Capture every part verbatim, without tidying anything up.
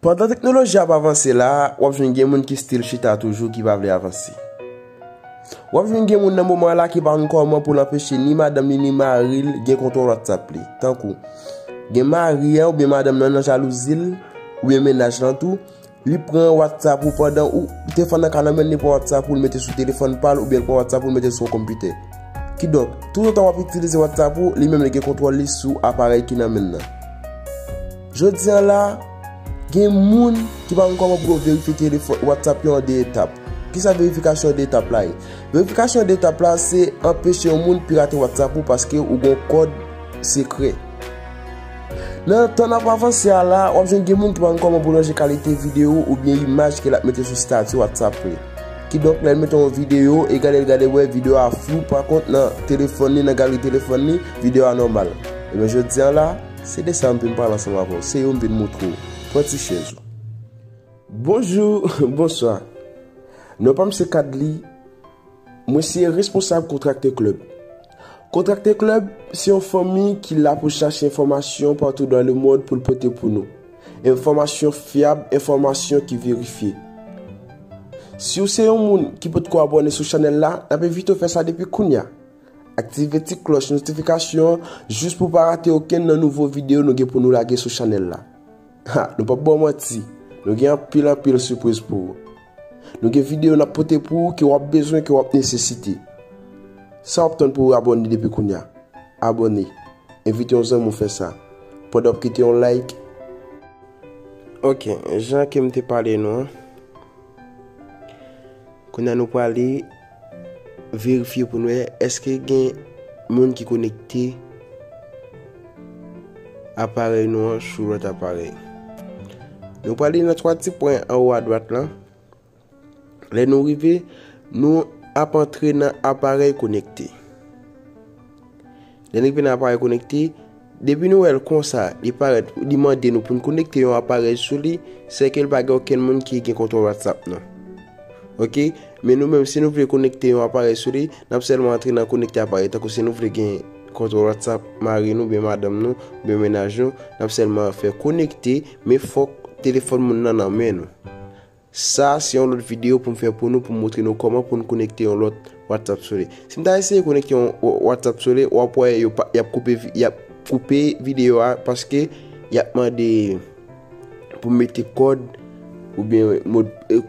Pandan teknoloji ap avanse la, w ap jwenn gen moun ki still chita toujou, ki pa vle avanse. W ap jwenn gen moun nan moman la ki pa konn kòman pou l anpeche ni madanm li ni mari l gen kontwòl WhatsApp li. Tankou, gen mari an oubyen madanm nan nan jalouzi l, oubyen mennaj lan tou, li pran WhatsApp ou pandan ou telefòn nan ka nan men l, li pran WhatsApp ou, li mete sou telefòn pa l, oubyen li pran WhatsApp ou, li mete sou yon konpitè. Kidonk, toutotan w ap itilize WhatsApp ou, li menm li gen kontwòl li sou aparèy ki nan men l nan. Jodi a la, gen moun ki pa konn kòman pou yo verifye telefòn, WhatsApp yo an de etap. Kisa verifikasyon an de etap la ye? Verifikasyon an de etap la, se anpeche yon moun pirate WhatsApp ou paske ou gen yon kòd sekrè. Nan tan n ap avanse a la, w ap jwenn gen moun ki pa konn kòman pou ranje kalite videyo oubyen imaj ke l ap mete sou estati WhatsApp li. Kidonk, lè l mete yon videyo, e gade l gade wè videyo a flou, pa kont nan telefòn li, nan galri telefòn li, videyo a nòmal. Ebyen, jodi a la, se de sa m vin pale ansanm avè w. Se yo m vin moutre w. Pran ti chèz ou. Bonjou, bonswa. Non pa m se Kadly. Mwen se responsab Kontrakt Club. Kontrakt Club se yon fanmi ki la pou chache enfòmasyon patou dan lemonn pou l pote pou nou. Enfòmasyon fyab, enfòmasyon ki verifye. Si w se yon moun ki potko abòne sou chanèl la, n ap envite w fè sa depi kounye a. Aktive ti klòch notifikasyon an jis pou w pa rate okenn nan nouvo videyo nou gen pou nou lage sou chanèl la. Ha, nou p ap ba w manti, nou gen anpil anpil sipriz pou ou. Nou gen videyo n ap pote pou ou ke w ap bezwen, ke w ap nesesite. Sa w ap tann pou w abòne depi kounye a? Abòne. Envite yon zanmi w fè sa. Pandan w ap kite yon like. Ok, jan ke m te pale nou an. Kounye a nou prale verifye pou nou wè èske gen moun ki konekte aparèy nou an sou lòt aparèy. Nou prale nan twa ti pwen anwo adwat lan. Lè nou rive, nou ap antre nan aparèy konekte. Lè n rive nan aparèy konekte, depi nou wè l konsa, li parèt, li mande nou pou n konekte yon aparèy sou li, sèke l pa gen okenn moun ki gen kontwòl WhatsApp nou. Ok? Men nou menm, si nou vle konekte yon aparèy sou li, n ap sèlman antre nan konekte aparèy. Tankou si nou vle gen kontwòl WhatsApp mari nou, oubyen madanm nou, oubyen mennaj nou, n ap sèlman fè konekte, men fòk telefòn moun nan nan men nou. Sa se yon lòt videyo pou m fè pou nou, pou m montre nou kòman pou n konekte yon lòt WhatsApp sou li. Si m ta eseye konekte yon Wha-, WhatsApp sou li, w ap wè yo pa, y ap koupe vi-, y ap koupe videyo a paske y ap mande pou m mete kòd oubyen mod, e,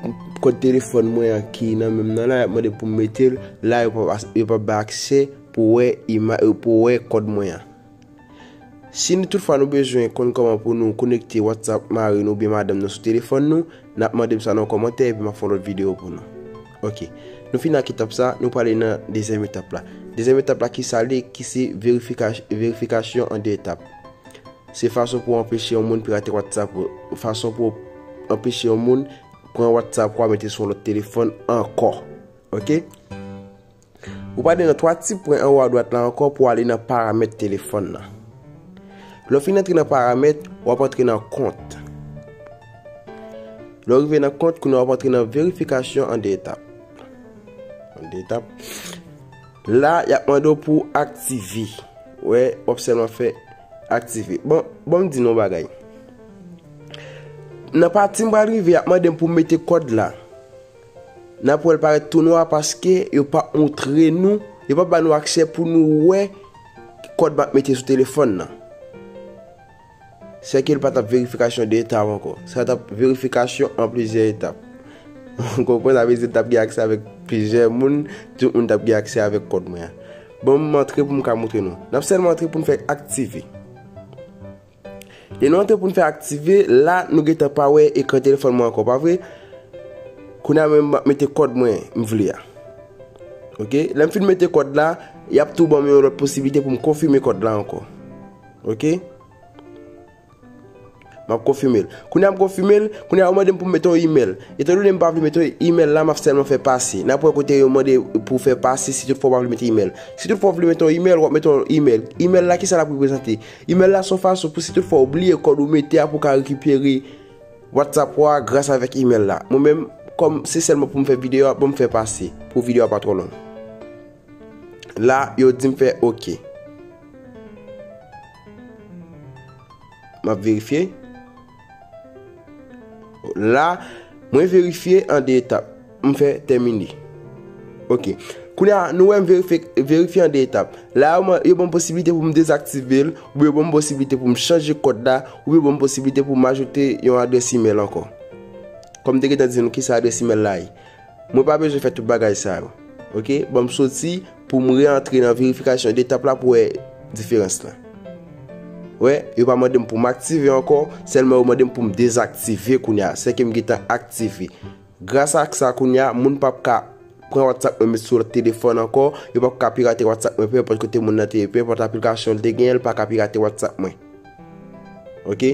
kòd telefòn mwen an ki nan men m nan la, y ap mande pou m mete l la, yo p ap, yo p ap bay aksè pou wè ima-, pou wè kòd mwen an. Si nou toutfwa nou bezwen konn kòman pou nou konekte WhatsApp mari nou oubyen madanm nou sou telefòn nou, n ap mande m sa nan kòmantè epi m ap fè yon lòt videyo pou nou. Ok. Nou fin ak etap sa, nou prale nan dezyèm etap la. Dezyèm etap la ki sa l ye, ki se verifika-, verifikasyon an de etap. Se fason pou anpeche yon moun pirate WhatsApp ou, fason pou anpeche yon moun pran WhatsApp ou a mete sou yon lòt telefòn ankò. Ok? Ou prale nan twa ti pwen anwo adwat la ankò pou w ale nan paramèt telefòn nan. Lè w fin antre nan paramèt, w ap antre nan kont. Lè w rive nan kont, kounye a w ap antre nan verifikasyon an de etap. An de etap. La, y ap mande w pou w aktive. Wè, w ap sèlman fè aktive. Bon, bon, m di nou yon bagay. Nan pati m pral rive, y ap mande m pou m mete kòd la. N ap wè l parèt tou nwa paske yo p ap montre nou, yo p ap ba nou aksè pou nou wè kòd m ap mete sou telefòn nan. Sèke l pa t ap verifikasyon de etap ankò. Sa t ap verifikasyon an plizyè etap. Ou konprann? Sa vle di l t ap gen aksè avèk plizyè moun, tout moun t ap gen aksè avèk kòd mwen an. Bon, m antre pou m ka montre nou. N ap sèlman antre pou n fè aktive. Lè nou antre pou n fè aktive, la, nou gentan pa wè ekran telefòn mwen ankò, pa vre? Kounye a menm, m ap mete kòd mwen, m vle a. Ok? Lè m fin mete kòd la, y ap tou ban m yon lòt posiblite pou m konfime kòd la ankò. Ok? M ap konfime l. Kounye a m konfime l, kounye a yo mande m pou m mete yon imèl. Etandone m pa vle mete yon imèl la, m ap sèlman fè pase. N ap wè kote yo mande pou w fè pase si toutfwa w pa vle mete imèl. Si toutfwa w vle mete yon imèl, w ap mete yon imèl. Imèl la, kisa l ap reprezante? Imèl la se yon fason pou si toutfwa w bliye kòd ou mete a pou w ka rekipere WhatsApp ou a gras avèk imèl la. Mwen menm, kòm se sèlman pou m fè videyo a, ban m fè pase pou videyo a pa twò long. La, yo di m fè oke. M ap verifye. La, mwen verifye an de etap. M fè tèmine. Ok. Kounye a, nou wè m verifye, verifye an de etap. La, yo ban m posibilite pou m dezaktive l, oubyen yo ban m posibilite pou m chanje kòd la, oubyen yo ban m posibilite pou m ajoute yon adrès imèl ankò. Kòm m te gentan di nou kisa adrès imèl la ye. Mwen pa bezwen fè tout bagay sa yo. Ok? Ban m soti pou m reantre nan verifikasyon de etap la pou wè diferans lan. Wè, yo pa mande m pou m aktive ankò, sèlman yo mande m pou m dezaktive kounye a, sèke m gentan aktive. Gras ak sa kounye a, moun p ap ka pran WhatsApp mwen met sou lòt telefòn ankò, yo p ap ka pirate WhatsApp mwen, penpòt kote moun nan te ye, penpòt aplikasyon l te genyen, l pa ka pirate WhatsApp mwen. Ok?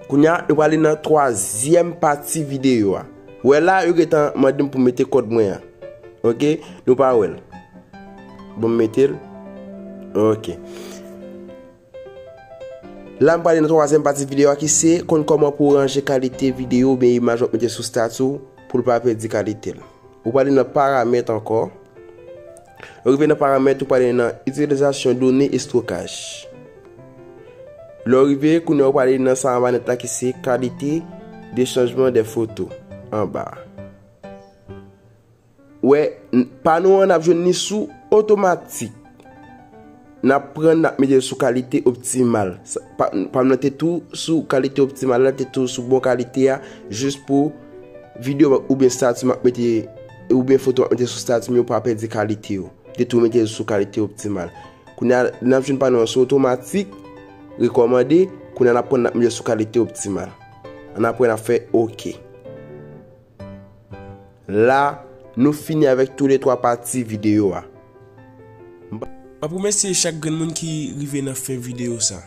Kounye a, nou prale nan twazyèm pati videyo a. Wè la, yo gentan mande m pou m mete kòd mwen an. Ok? Nou pa wè l. Bon, m mete l. Ok. La, m prale nan twazyèm pati videyo a ki se konn kòman pou w ranje kalite videyo oubyen imaj w ap mete sou stati w pou l pa pèdi kalite l. Ou prale nan paramèt ankò. Lè w rive nan paramèt, ou prale nan itilizasyon done estokaj. Lè w rive, kounye a ou prale nan sa anba nèt la ki se kalite de chanjman de foto anba a. Wè, n- pa nou an ap jwenn li sou otomatik. N ap pran, n ap mete l sou kalite optimal. Sa- Pa pa m nan te tou sou kalite optimal la, te tou sou bon kalite a, jis pou videyo oubyen stati m ap mete, oubyen foto m ap mete sou stati m yo pa pèdi kalite yo. Te tou mete l sou kalite optimal. Kounye a, n ap jwenn pa nou an sou otomatik, rekòmande, kounye a n ap pran, n ap mete l sou kalite optimal. Ann apre n ap fè ok. La, nou fini avèk toulètwa pati videyo a. M ap remèsye chak grenn moun ki rive nan fen videyo sa.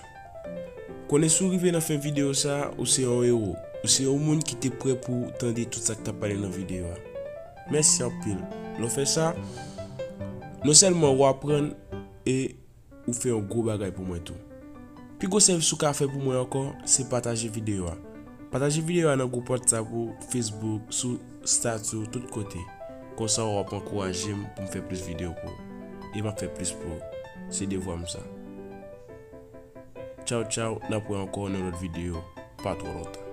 Konnen si w rive nan fen videyo sa, ou se yon ewo. Ou se yon moun ki te prè pou w tande tout sa k t ap pale nan videyo a. Mèsi anpil. Lè w fè sa, non sèlman w aprann e ou fè yon gwo bagay pou mwen tou. Pi gwo sèvis ou ka fè pou mwen ankò, se pataje videyo a. Pataje videyo a nan gwoup WhatsApp ou, Facebook, sou stati w, tout kote. Konsa w ap ankouraje m pou m fè plis videyo pou ou. E m ap fè plis pou ou. Se devwa m sa. Tchaw, tchaw, n ap wè ankò nan lòt videyo, pa twò lontan.